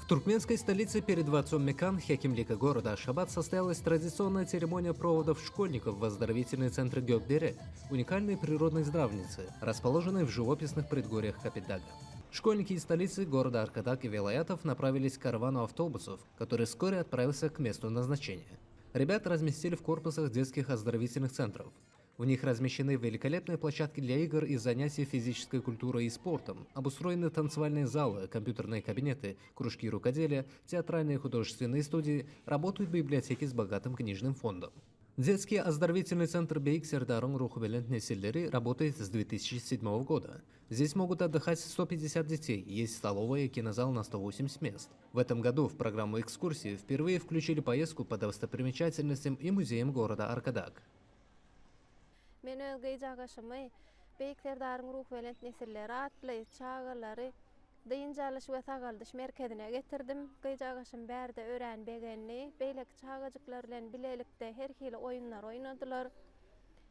В туркменской столице перед дворцом Мекан хакимлика города Ашхабад состоялась традиционная церемония проводов школьников в оздоровительный центр Гёкдере, уникальной природной здравницы, расположенной в живописных предгорьях Копетдага. Школьники из столицы города Аркадаг и Вилаятов направились к каравану автобусов, который вскоре отправился к месту назначения. Ребят разместили в корпусах детских оздоровительных центров. В них размещены великолепные площадки для игр и занятий физической культурой и спортом, обустроены танцевальные залы, компьютерные кабинеты, кружки рукоделия, театральные и художественные студии, работают библиотеки с богатым книжным фондом. Детский оздоровительный центр Beýik Serdaryň ruhubelent nesilleri работает с 2007 года. Здесь могут отдыхать 150 детей, есть столовая и кинозал на 180 мест. В этом году в программу экскурсии впервые включили поездку по достопримечательностям и музеям города Аркадаг. Men öz gyjagaşymy Beýik Serdaryň ruhubelent nesilleri atly çagalary dynç alyş we sagaldyş merkezine getirdim. Gyjagaşym bärde örän begendi. Beýleki çagajyklar bilen bilelikde her hili oýunlar oýnadylar.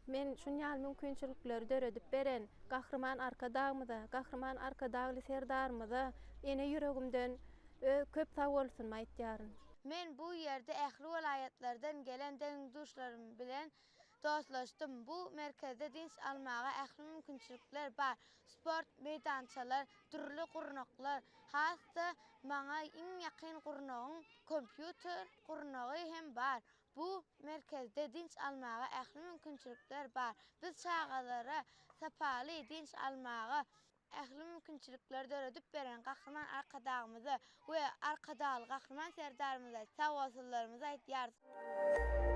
Men şun ýaly mümkinçilikleri döredip beren Gahryman Arkadagymyza, Gahryman Arkadagly Serdarymyza ene ýüregimden öz köp sagbolsunymy aýtýaryn. Men bu ýerde ähli welaýatlardan gelen deň-duşlarym bilen dostlaşdym. Bu merkezde dynç almaga ähli mümkinçilikler bar. Sport meýdançalar, dürli gurnaklar, has-da maňa iň ýakyn gurnagyň kompýuter gurnagy hem bar. Bu merkezde dynç almaga ähli mümkinçilikler bar. Biz çagalara sapaly dynç almaga ähli mümkinçilikleri döredip beren Gahryman Arkadagymyza we Arkadagly Gahryman Serdarymyza sagbolsunlarymyzy aýtýarys.